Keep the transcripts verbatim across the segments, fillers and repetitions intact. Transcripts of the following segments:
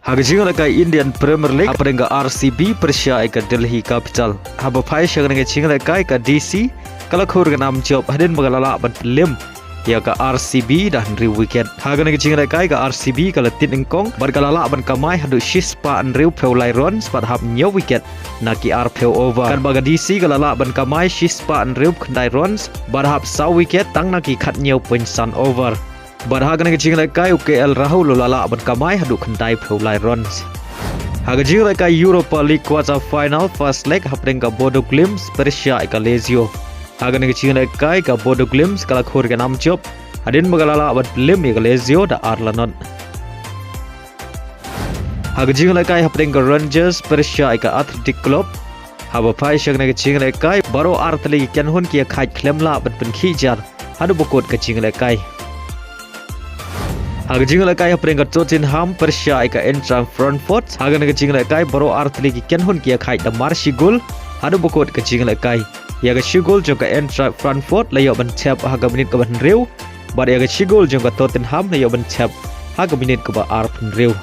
Ha ka jinglehkai Indian Premier League, hapdeng ka R C B pyrshah ïa ka Delhi Capital. Haba phai sha kane ka jinglehkai, ka D C ka la khur ka nam jop hadien ba ka la lah ban pynlem ïa ka R C B da hynriew wicket. Ha kane ka jinglehkai, ka R C B ka la tied nyngkong bad ka la lah ban kamai haduh shispah hynriewphew lai runs bad hap hynñiew wicket na ki arphew over. Katba ka D C ka la lah ban kamai shispah hynriewphew khyndai runs bad hap saw wicket tang na ki khathynñiew point san over. Bad ha kane ka jinglehkai, u K L Rahul u la lah ban kamai haduh khyndaiphew lai runs. Ha ka jinglehkai Europa League quarter final first leg, hapdeng ka Bodo Glimt pyrshah ïa ka Lazio. Ha kane ka jinglehkai, ka Bodo Glimt ka la khur ka nam jop hadien ba ka la lah ban pynlem ïa ka Lazio da ar la not. Ha ka jinglehkai, hapdeng ka Rangers pyrshah ïa ka Athletic Club. Haba phai sha kane ka jinglehkai, baroh artylli ki kynhun ki ïakhaid khlem lah ban pynkhih jar haduh ba kut ka jinglehkai. Ha ka jinglehkai, hapdeng ka Tottenham pyrshah ïa ka Eintracht Frankfurt. Ha kane ka jinglehkai, baroh artylli ki kynhun ki ïakhaid da mar shi gol haduh ba kut ka jinglehkai. Ïa ka shi gol jong ka Eintracht Frankfurt la ïoh ban thep ha ka minit kaba hynriew, bad ïa ka shi gol jong ka Tottenham la ïoh ban thep ha ka minit kaba arphew hynriew.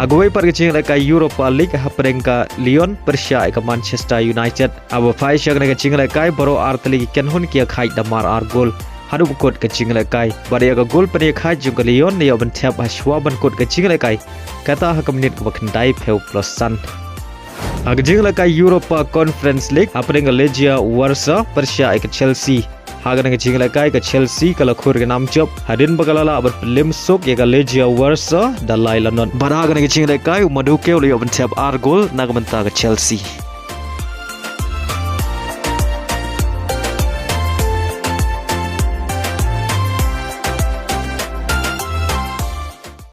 Ha kawei pat ka jinglehkai Europa League, hapdeng ka Lyon pyrshah ïa ka Manchester United. Haba phai sha kane ka jinglehkai, baroh artylli ki kynhun ki ïakhaid da mar ar gol haduh ba kut ka jinglehkai. Bad ïa ka gol pynïakhaid jong ka Lyon la ïoh ban thep ha shuwa ban kut ka jinglehkai, kata ha ka minit kaba khyndaiphew plus san. Ha ka jinglehkai Europa Conference League, hapdeng ka Legia Warsaw pyrshah ïa ka Chelsea. Ha kane ka jinglehkai, ka Chelsea ka la khur ka nam jop hadien ba ka la lah ban pynlem suk ïa ka Legia Warsaw da lai la not. Bad ha kane ka jinglehkai, u Madueke u la ïoh ban thep ar gol na ka bynta ka Chelsea.